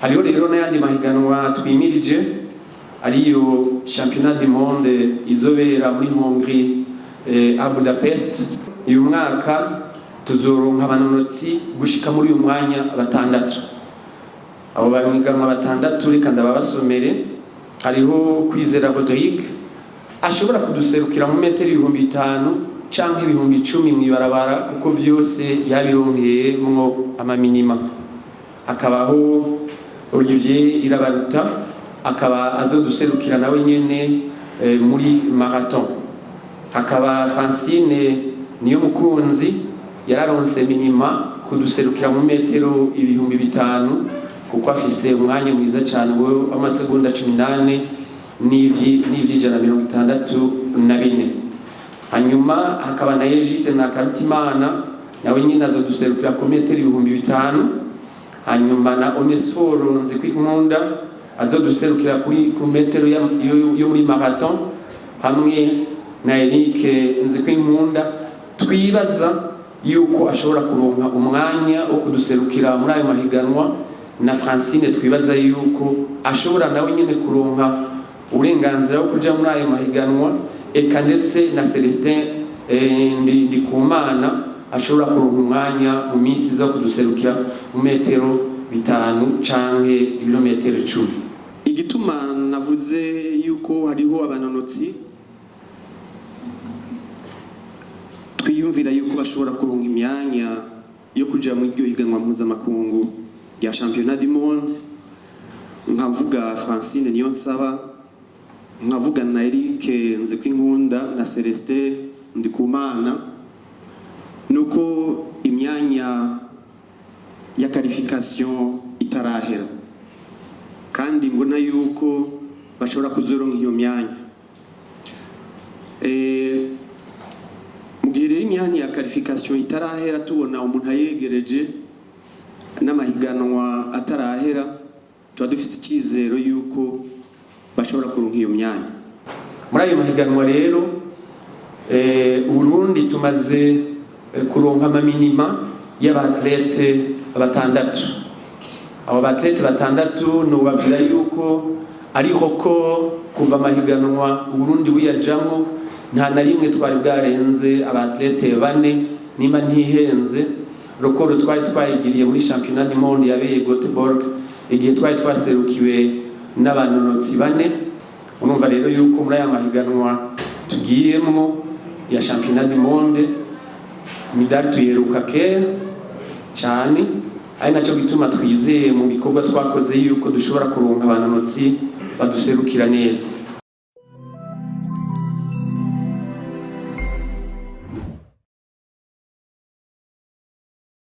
Hariho rero n'ayandi mahiganwa twimirije, ariyo Championnat du monde izobera muri Hongrie, a Budapest. Uyu mwaka tuzoronka abanonotsi gushika muri uyu mwanya batandatu. Abo bahiganwa batandatu, reka ndababasomere. Hariho Kwizera Rodrigue ashobora kuduserukira mu metero 5000 canke 10.000 mw'ibarabara, kuko vyose yabironkeye mwo ama minima. Hakabaho Olivier Irabaruta, akaba azoduserukira nawe nyene muri marathon. Hakaba Francine Niyo Mukunzi, yararonse minima kuduserukira mu metero 5000, kuko afise umwanya mwiza cyane w'amasegonda 18 n'ivy'ijana 64. Hanyuma hakaba na Egide na Karutimana, nawe nyine azoduserukira ku metero 5000. Hanyuma na Onesphore Nzikwinkunda azoduserukira kuri ku metero yo muri marathon, hamwe na Eric Nzikwinkunda twibaza yuko ashobora kuronka umwanya wo kuduserukira muri ayo mahiganwa, na Francine twibaza yuko ashobora nawe nyine kuronka uburenganzira bwo kuja muri ayo mahiganwa, eka ndetse na Celestin Ndikumana ashobora kuronka umwanya mu minsi iza kuduserukira mu metero 5 canke ibirometero 10. Igituma navuze yuko hariho abanonotsi twiyumvira yuko bashobora kuronka imyanya yo kuja mu iryo higanwa mpuzamakungu rya Championnat du monde, nkavuga Francine Niyonsaba, nkavuga na Eric Nzikwinkunda na Celestin Ndikumana, nuko imyanya ya qualification itarahera, kandi mbona yuko bashobora kuzoronka iyo myanya. Mu gihe rero imyanya ya qualification itarahera, tubona umuntu ayegereje n'amahiganwa atarahera, tuba dufite icyizero yuko bashobora kuronka iyo myanya muri ayo mahiganwa. Rero Uburundi tumaze kuronka ama minima y'aba athlètes batandatu. Abo ba athlètes batandatu nubabwira yuko ariho ko kuva amahiganwa Uburundi buyajamwo, nta na rimwe twari bwarenze aba athlètes bane. Nimba ntihenze, record twari twayigiriye muri Championnat du monde yabeye Göteborg, igihe twari twaserukiwe n'abanonotsi bane. Urumva rero yuko muri aya mahiganwa tugiyemwo ya Championnat du monde, midari tuyeruka kera cyane, ari nacyo gituma twizeye mu bikorwa twakoze yuko dushobora kuronka abanonotsi baduserukira neza.